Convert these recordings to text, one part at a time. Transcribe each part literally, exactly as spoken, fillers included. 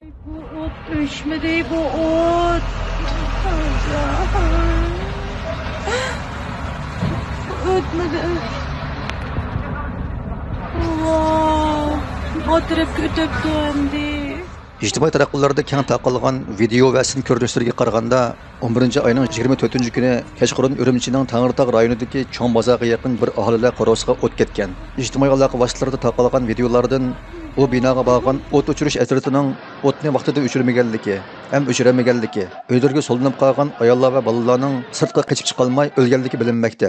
بۇ ئوت ئۆچمىدى، بۇ ئوت. ئۆتمىدى. ۋاي، بۇ تەرەپكە ئۆتۈپتۇ ئەمدى. ئىجتىمائىي تاراتقۇلاردا كەڭ تارقالغان ۋىدېئو ۋە سىن كۆرۈنۈشلىرىگە قارىغاندا، ئون بىرىنچى ئاينىڭ يىگىرمە تۆتىنچى كۈنى كەچقۇرۇن ئۈرۈمچىنىڭ تەڭرىتاغ رايونىدىكى چوڭ بازارغا يېقىن بىر ئاھالىلەر قورۇسىغا ئوت كەتكەن. ئىجتىمائىي ئالاقە ۋاسىتىلىرىدا تارقالغان ۋىدېئولاردىن بۇ بىناغا بارغان ئوت ئۆچۈرۈش ئەترىتىنىڭ ئوتنى ۋاقتىدا ئۆچۈرمىگەنلىكى ھەم ئۆچۈرەلمىگەنلىكى، ئۆيلىرىگە سولىنىپ قالغان ئاياللار ۋە بالىلارنىڭ سىرتقا قېچىپ چىقالماي ئۆلگەنلىكى بىلىنمەكتە.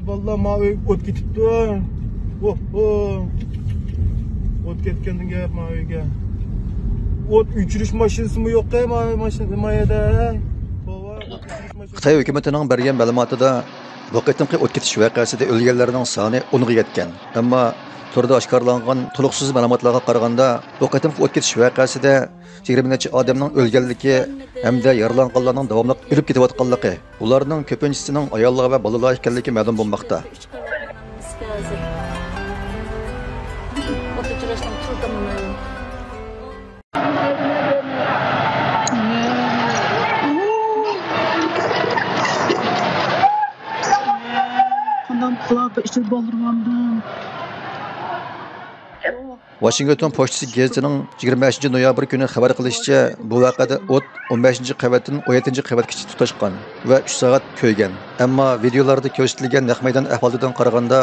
بالىلار، ما ئۆي ئوت كېتىپتۇ. ئوھ، ئوھ. ئوت كەتكەندىن گەپ ما ئۆيگە. ئوت ئۆچۈرۈش ماشىنىسىمۇ يوق، ما ماشىنا، ما يەردە. توۋا، ئوت ئۆچۈرۈش ماشىنىسى. خىتاي ھۆكۈمىتىنىڭ بەرگەن مەلۇماتىدا، بۇ قېتىمقى ئوت كېتىش ۋەقەسىدە ئۆلگەنلەرنىڭ سانى ئونغا يەتكەن. ئەمما توردا ئاشكارىلانغان تولۇقسىز مەلۇماتلارغا قارىغاندا، بۇ قېتىمقى ئوت كېتىش ۋەقەسىدە يىگىرمە نەچچە ئادەمنىڭ ئۆلگەنلىكى ھەمدە يارىلانغانلارنىڭ داۋاملىق ئۆلۈپ كېتىۋاتقانلىقى، ئۇلارنىڭ كۆپىنچىسىنىڭ ئاياللار ۋە بالىلار ئىكەنلىكى مەلۇم بولماقتا. ۋاشىنگتون پوچتىسى گېزىتىنىڭ يىگىرمە بەشىنچى نويابىر كۈنى خەۋەر قىلىشىچە، بۇ ۋەقەدە ئوت ئون بەشىنچى قەۋەتتىن ئون يەتتىنچى قەۋەتكىچە تۇتاشقان ۋە ئۈچ سائەت كۆيگەن. ئەمما ۋىدېئولاردا كۆرسىتىلگەن نەق مەيدان ئەھۋالىدىن قارىغاندا،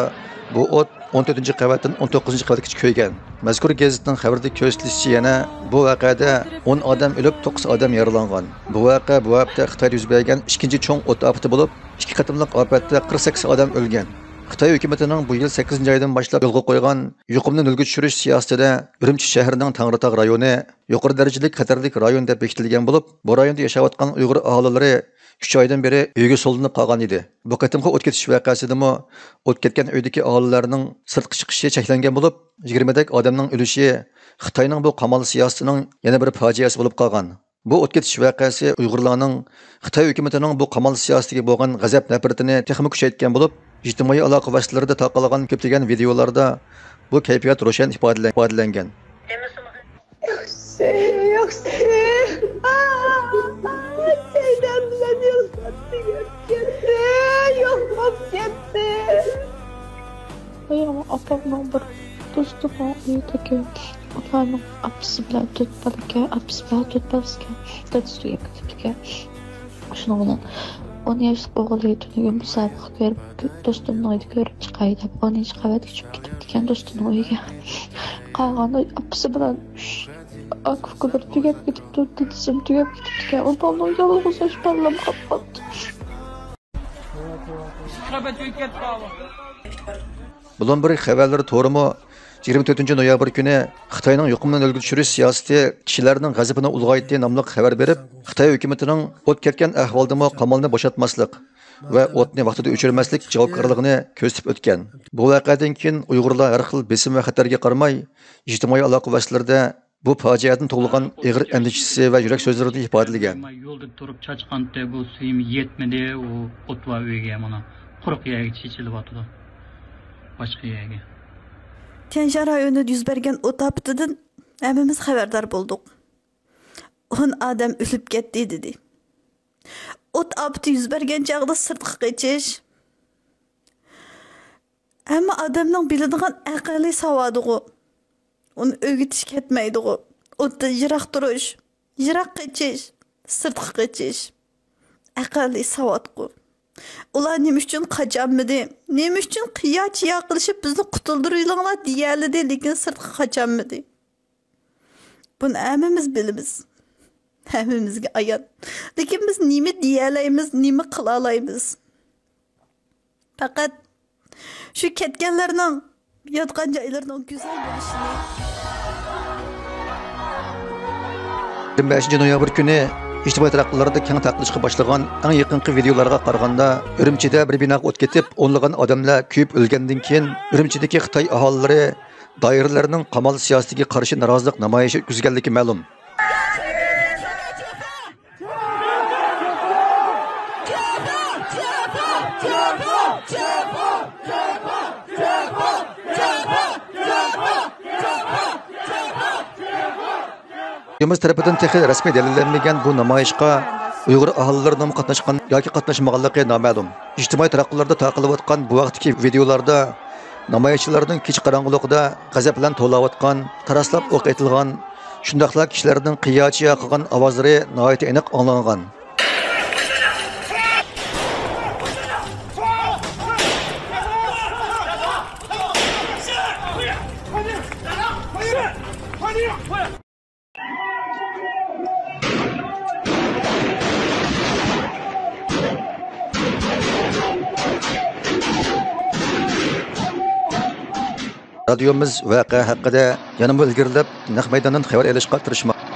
بۇ ئوت ئون تۆتىنچى قەۋەتتىن ئون توققۇزىنچى قەۋەتكىچە كۆيگەن. مەزكۇر گېزىتنىڭ خەۋىرىدە كۆرسىتىلىشىچە، يەنە بۇ ۋەقەدە ئون ئادەم ئۆلۈپ، توققۇز ئادەم يارىلانغان. بۇ ۋەقە بۇ ھەپتە خىتايدا يۈز بەرگەن ئىككىنچى چوڭ ئوت ئاپىتى بولۇپ، ئىككى قېتىملىق ئاپەتتە قىرىق سەككىز ئادەم ئۆلگەن. خىتاي ھۆكۈمىتىنىڭ بۇ يىل سەككىزىنچى ئايدىن باشلاپ يولغا قويغان يۇقۇمنى نۆلگە چۈشۈرۈش سىياسىتىدە ئۈرۈمچى شەھىرىنىڭ تەڭرىتاغ رايونى يۇقىرى دەرىجىلىك خەتەرلىك رايون دەپ بېكىتىلگەن بولۇپ، بۇ رايوندا ياشاۋاتقان ئۇيغۇر ئاھالىلىرى ئۈچ ئايدىن بېرى ئۆيىگە سولىنىپ قالغان ئىدى. بۇ قېتىمقى ئوت كېتىش ۋەقەسىدىمۇ ئوت كەتكەن ئۆيدىكى ئاھالىلەرنىڭ سىرتقا چىقىشى چەكلەنگەن بولۇپ، يىگىرمىدەك ئادەمنىڭ ئۆلۈشى خىتاينىڭ بۇ قامال سىياسىتىنىڭ يەنە بىر پاجىئەسى بولۇپ قالغان. بۇ ئوت كېتىش ۋەقەسى ئۇيغۇرلارنىڭ خىتاي ھۆكۈمىتىنىڭ بۇ قامال سىياسىتىگە بولغان غەزەپ-نەپرىتىنى تېخىمۇ كۈچەيتكەن بولۇپ، ئىجتىمائىي ئالاقە ۋاسىتىلىرىدە تارقالغان كۆپلىگەن ۋىدېئولاردا بۇ كەيپىيات روشەن ئىپادىلەن-، ئىپادىلەنگەن. ياخشى، ياخشى. سەيدەم بىلەن يولغا تۈگەپ كەتتى. يوقاپ كەتتى. ئاپامنىڭ بىر دوستىنىڭ ئۆيىدىكى، ئۇلارنىڭ ئاپىسى بىلەن تۆت بالىكەن، ئاپىسى بىلەن تۆت بالىسىكەن، دادىسى تۈگەپ كېتىپتىكەن. شۇنىڭ بىلەن ئون ياشلىق ئوغلى تۈنۈگۈن مۇسابىقە كۆرۈپ، دوستۇمنىڭ ئۆيىدە كۆرۈپ چىقاي دەپ، ئونىنچى قەۋەتكە چۈشۈپ كېتىپتىكەن دوستىنىڭ ئۆيىگە. قالغان ئاپىسى بىلەن ئۈچ ئاكا ئۇكىلىرى تۈگەپ كېتىپتۇ، دادىسىمۇ تۈگەپ كېتىپتىكەن. ئاپامنىڭ يالغۇز ئاش بالىلىرىمۇ قاپقاپتۇ. بلومبېرگ خەۋەرلىرى تورىمۇ يىگىرمە تۆتىنچى نويابىر كۈنى خىتاينىڭ يۇقۇمنى نۆلگە چۈشۈرۈش سىياسىتى كىشىلەرنىڭ غەزىپىنى ئۇلغايتتى ناملىق خەۋەر بېرىپ، خىتاي ھۆكۈمىتىنىڭ ئوت كەتكەن ئەھۋالدىمۇ قامالنى بوشاتماسلىق ۋە ئوتنى ۋاقتىدا ئۆچۈرمەسلىك جاۋابكارلىقىنى كۆرسىتىپ ئۆتكەن. بۇ ۋەقەدىن كېيىن ئۇيغۇرلار ھەر خىل بېسىم ۋە خەتەرگە قارىماي، ئىجتىمائىي ئالاقە ۋاسىتىلىرىدە بۇ پاجىئەدىن تۇغۇلغان ئېغىر ئەندىشىسى ۋە يۈرەك سۆزلىرىنى ئىپادىلىگەن. يولدا تۇرۇپ چاچقانتى، بۇ سۈيىمۇ يەتمىدى، ئۇ ئوت بار ئۆيگە، مانا قۇرۇق يەرگە چېچىلىۋاتىدۇ، باشقا يەرگە. تيەنشان رايونىدا يۈز بەرگەن ئوت ئاپىتىدىن ھەممىمىز خەۋەردار بولدۇق. ئون ئادەم ئۆلۈپ كەتتى، دېدى. ئوت ئاپىتى يۈز بەرگەن چاغدا سىرتقا قېچىش، ھەممە ئادەمنىڭ بىلىدىغان ئەقەللىي ساۋاتىغۇ. ئۇنى ئۆگىتىش كەتمەيدىغۇ. ئوتتىن يىراق تۇرۇش، يىراق قېچىش، سىرتقا قېچىش. ئەقەللىي ساۋاتقۇ. ئۇلار نېمە ئۈچۈن قاچالمىدى؟ نېمە ئۈچۈن قىيا-چىيا قىلىشىپ بىزنى قۇتۇلدۇرۇۋېلىڭلار دېيەلىدى، لېكىن سىرتقا قاچالمىدى. بۇنى ھەممىمىز بىلىمىز. ھەممىمىزگە ئايان. لېكىن بىز نېمە دېيەلەيمىز، نېمە قىلالايمىز؟ پەقەت شۇ كەتكەنلەرنىڭ ياتقان جايلىرىنىڭ گۈزەل بولۇشىنى. يىگىرمە بەشىنچى نويابىر كۈنى ئىجتىمائىي تاراتقۇلاردا كەڭ تارقىلىشقا باشلىغان ئەڭ يېقىنقى ۋىدېئولارغا قارىغاندا، ئۈرۈمچىدە بىر بىناغا ئوت كېتىپ، ئونلىغان ئادەملەر كۆيۈپ ئۆلگەندىن كېيىن، ئۈرۈمچىدىكى خىتاي ئاھالىلىرى دائىرىلەرنىڭ قامال سىياسىتىگە قارشى نارازىلىق نامايىشى ئۆتكۈزگەنلىكى مەلۇم. رادىيومىز تەرىپىدىن تېخى رەسمىي دەلىللەنمىگەن بۇ نامايىشقا ئۇيغۇر ئاھالىلىرىنىڭمۇ قاتناشقان ياكى قاتناشمىغانلىقى نامەلۇم. ئىجتىمائىي تاراتقۇلاردا تارقىلىۋاتقان بۇ ھەقتىكى ۋىدېئولاردا نامايىشچىلارنىڭ كېچە قاراڭغۇلۇقىدا غەزەپ بىلەن توۋلاۋاتقان، تاراسلاپ ئوق ئېتىلغان، شۇنداقلا كىشىلەرنىڭ قىياچىيا قىلغان ئاۋازلىرى ناھايىتى ئېنىق ئاڭلانغان. رادىيومىز ۋەقە ھەققىدە يەنىمۇ ئىلگىرىلەپ، نەق مەيداندىن خەۋەر ئېلىشقا تىرىشماقتا.